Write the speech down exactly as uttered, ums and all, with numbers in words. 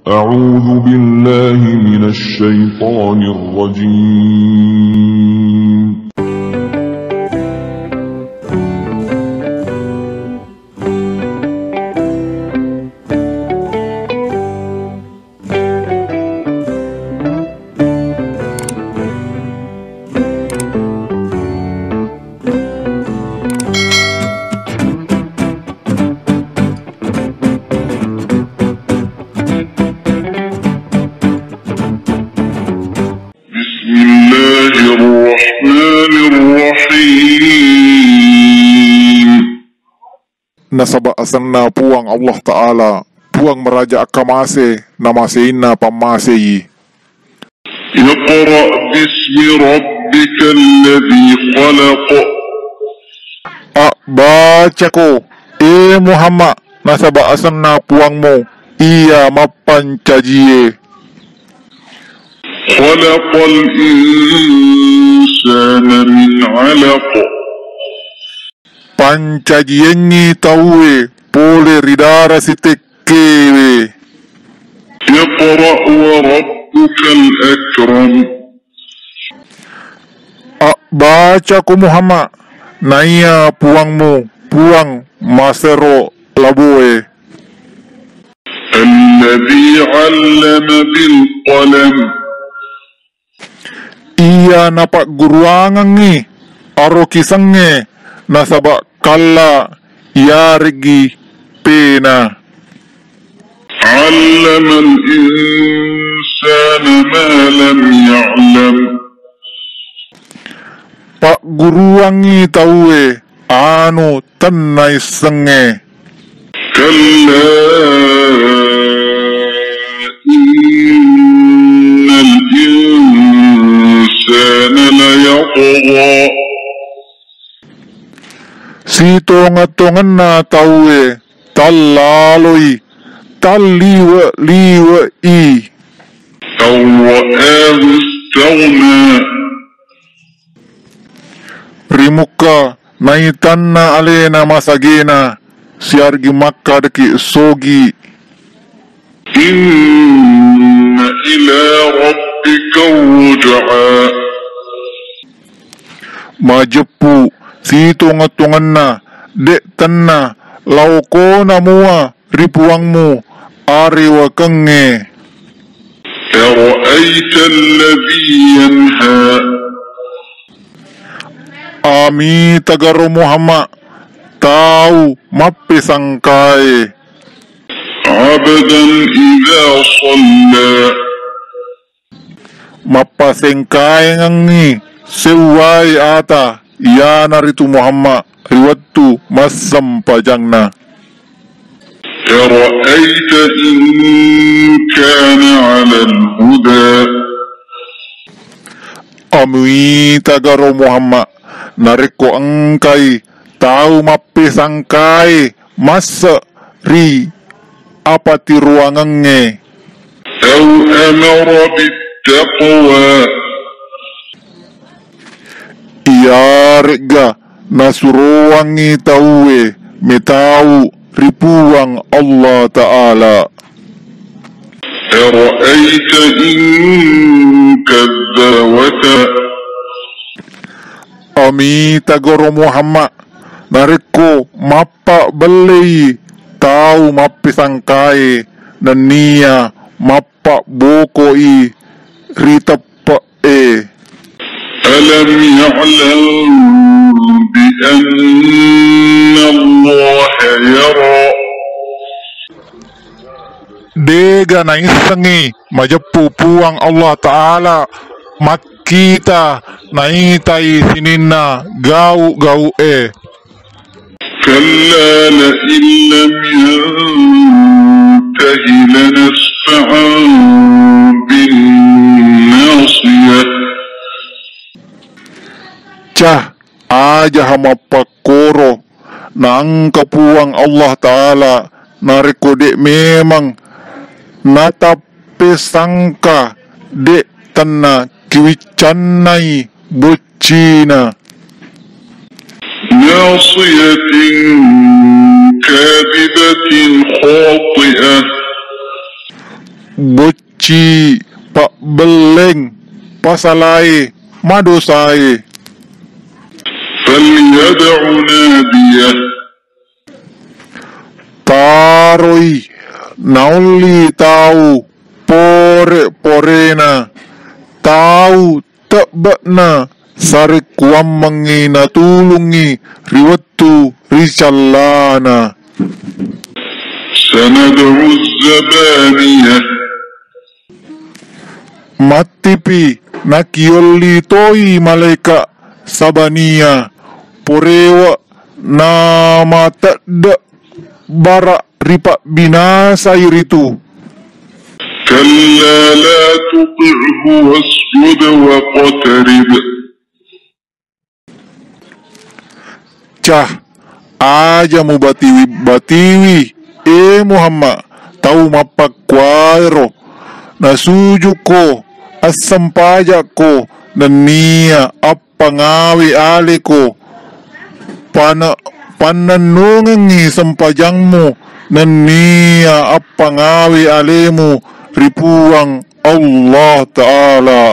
أعوذ بالله من الشيطان الرجيم. بسم الله الرحمن الرحيم. Nasaba asenna Puang Allah Ta'ala, Puang maraja akkamase, namaseinna pammasei. اقرأ باسم ربك الذي خلق. Abbacako, e Muhammad, nasaba asenna Puangmu, iya mappancajie. خلق الإنسان من علق. Pancajiengngi tauwe pole ri dara sitekkewe. اقرأ وربك الأكرم. Abbacako Muhammad, naiya Puangmu, Puang masero laboe. الذي علم بالقلم. Iya napagguruangengngi arokisengnge nasaba kalla iyareggi pena. علم الإنسان ما لم يعلم. Pagguruangngi tauwe anu tennaissengnge. كلا إن الإنسان ليطغى. Sitonga-tonganna tauwe tallaloi, talliwe-liwe'i. أن رآه استغنى. Ri mukka naitanna alena masagena, siargi makkadaki sogi. إن إلى ربك الرجعى. Majeppu sitonga-tonganna, de' tenna laokona mua ri Puangmu arewakengnge. أرأيت الذي ينهى. Amitagaro Muhammad, tau mappesangkae. عبدا إذا صلى. Mappasengkaengengngi seuwae ata, iyanaritu Muhammad ri wettu massempajanna. أرأيت إن كان على الهدى. Amitagaro Muhammad, narekko engkai tau mappesangkae masse ri apatiroangengnge. أو أمر بالتقوى. Iyaregga nasuroangngi tauwe metau ri Puang Allah Ta'ala. أرأيت إن كذب وتولى. Amitagaro Muhammad, narekko mappabellei tau mappesangkae nennia mappabbokoi ri teppe'e. ألم يعلم بأن الله يرى. Dega naissengngi majeppu Puang Allah Ta'ala makkita naitai sininna gau-gau'e. كلا لئن لم ينته لنسفعا بالناصية. Cah, ajaha mappakkoro, naengka Puang Allah Ta'ala narekko de' memang natappesangka, de' tenna kiwiccannai boccina. ناصية كاذبة خاطئة. bocci, pabbelleng, pasalae, madosae. فليدع ناديه. Taroi naolli tau pore-porena, tau tebbe'na sarekkuammengngi natulungngi ri wettu ri callana. سندع الزبانية. Mattipi nakiolli toi malaeka Sabania, porewe namatedde bara ripabbinasai ritu. كلا لا تطعه واسجد واقترب. Cah, aja mubatiwi-batiwi, e Muhammad, tau mappakkuaero, nasujukko, assempajakko, nennia appangawe aleko, pane-, pannennungengngi sempajammu, nennia appangawe alemu ri Puang Allah Ta'ala.